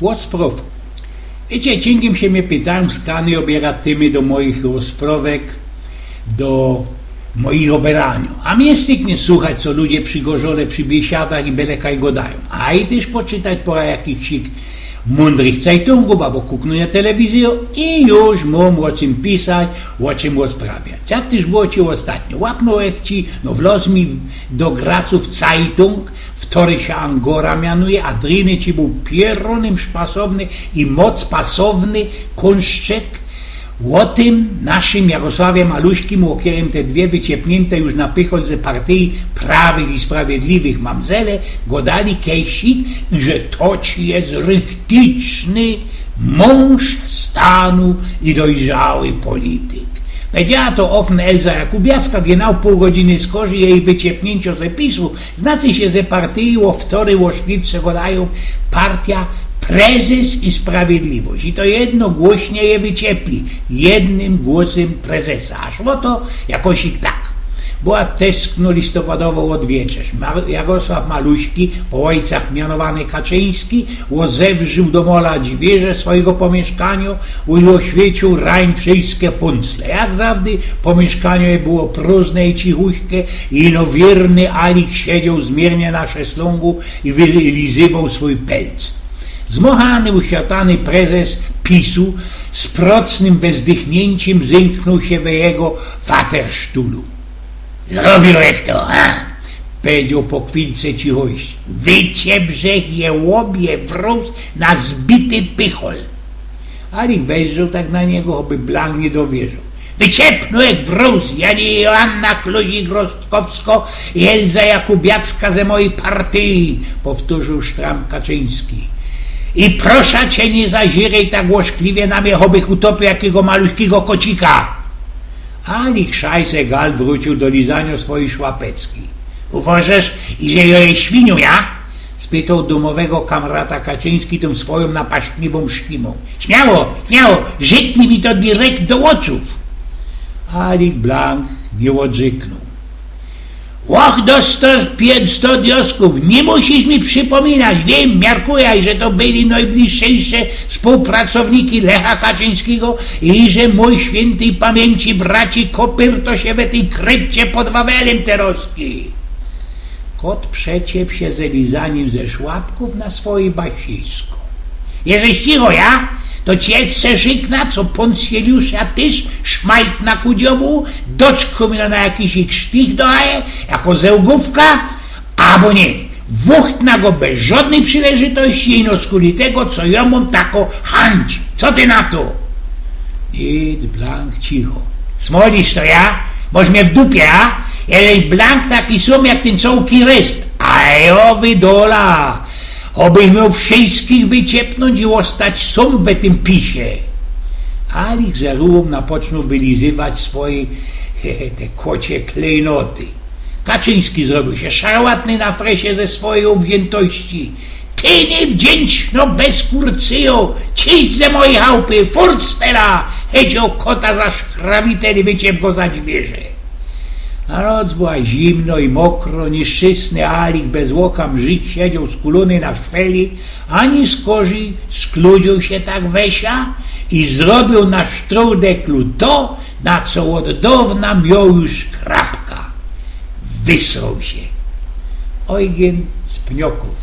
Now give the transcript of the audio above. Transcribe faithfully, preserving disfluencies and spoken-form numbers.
Ôsprŏwka. Wiycie, cinkym sie mie pytaniŏ, skany ôbiera tymy do moich ôsprŏwek, do moich ôbieraniŏ. A mie styknie słuchać, co ludzie przigorzole przi biesiadach i bele kaj gŏdajōm. A i tyż poczytać pŏra jakichś mōndrych cajtōngōw abo kuknōnio telewizyjŏ i już mōm ô czym pisać, ô czym ôsprawiać. Jak tyż było ci ôstatnio? Łapnōł ech ci, no wlŏz mi do gracōw cajtōng, wtory sie Angora mianuje, a dryny ci bōł pierōnym szpasowny i moc pasowny kōnszczyk ô tym naszym Jarosławie Maluśkim, ô kerym te dwie wyciepniynte już na pychol ze partyji prawych i sprawiedliwych mamzele gŏdali kejsik, i że to ci je rychtyczny mōnż stanu i dojrzały polityk. Powiedziała to ôfn Elza Jakubiacka, genau pōł godziny skorzij jeji wyciepniyncio ze PiS-u, znaczy sie ze partyji, ô wtory ô szliwce gŏdajōm, partyjŏ Prezes i Sprawiedliwość. I to jednogłośnie je wyciepli. Jednym głosym prezesa. A szło to jakosik tak. Była teskno listopadowŏ ôdwieczerz. Mar-, Jarosław Maluśki, po ôjcach mianowany Kaczyński, ôzewrził do mola dwiyrze swojigo pōmiyszkaniŏ, i ôświeciōł rajn wszyjske funcle. Jak zawdy, pōmiyszkaniŏ było prōżne i cichuśke, i ino wiyrny Alik siedzioł zmiyrnie na szeslōngu i wylizywoł swōj pelc. Zmachany, usiatany prezes PiS-u z procnym wezdychniynczym zymknōł sie we jego fatersztulu. Zrobiōłech to, ha? Powiedzioł po chwilce cichości. Wycieprzech je ôbie wrōz na zbity pychol. Alik wejrzoł tak na niego, choby blank niy dowierzoł. Wyciepnōłech wrōz, ja niy Joanna Klozik-Rostkowsko i Elza Jakubiacka ze mojij partyji, powtōrził sztram Kaczyński. I prosza cie, niy zaziryj tak ôszkliwie na mie, chobych utopiył jakigo maluśkigo kocika. Alik szajsegal wrōciył do lizaniŏ swojij szłapecki. Uwŏżesz, iże jŏ je świniōm, ja? Spytoł dōmowego kamrata Kaczyński tōm swojōm napasniwōm sztimōm. Śmiało, śmiało, rzyknij mi to direkt do ôczōw. Alik blank niy ôdrzyknōł. Ôch, do sto, piyńćset dioskōw, niy musisz mi przipōminać, wiym, miarkujã, że to byli nojbliższe wspōłpracowniki Lecha Kaczyńskigo i że mōj świyntyj pamiyńci braci kopyrtŏ sie we tyj krypcie pod Wawelym terŏzki. Kot przeciepł sie ze lizanim ze szłapkōw na swojij basisko. Jeżeś cicho, ja? To ci jeszcze rzyknã, co pōn Sieliusza tyż szmajtnã ku dziołu, doczknōm jã na jakiś sztich do jaje, jako zełgōwka, abo niy, wuchtnã go bez żŏdnyj przileżytości, ino skuli tego, co jŏ mōm takõ chãć. Co ty na to? Nic, blank cicho. Smolisz to, ja? Boś mie w dupie, a? Jeżeś blank taki sōm jak tyn cołki ryst. A jŏ wydola. Ôbych mioł wszyjskich wyciepnōńć i ôstać sōm we tym PiS-ie. Alik ze rułōm napoczōnōł wylizywać swoje, te kocie klejnoty. Kaczyński zrobiōł sie szarłatny na fresie ze swojij ôbziętości. Ty niywdziynczno bezkurcyjo, ciś ze mojij chałpy, furt stela, checioł kota za szkrawitele, wyciep go za dwiyrze. Na noc była zimno i mokro, nieszczyśny Alik bez ôka mrzić siedzioł skulōny na szweli, ani skorzij skludziył sie tak we sia i zrobiōł na sztrudeklu to, na co ôd dŏwna mioł już krapka. Wysroł sie. Ojgyn z Pniokōw.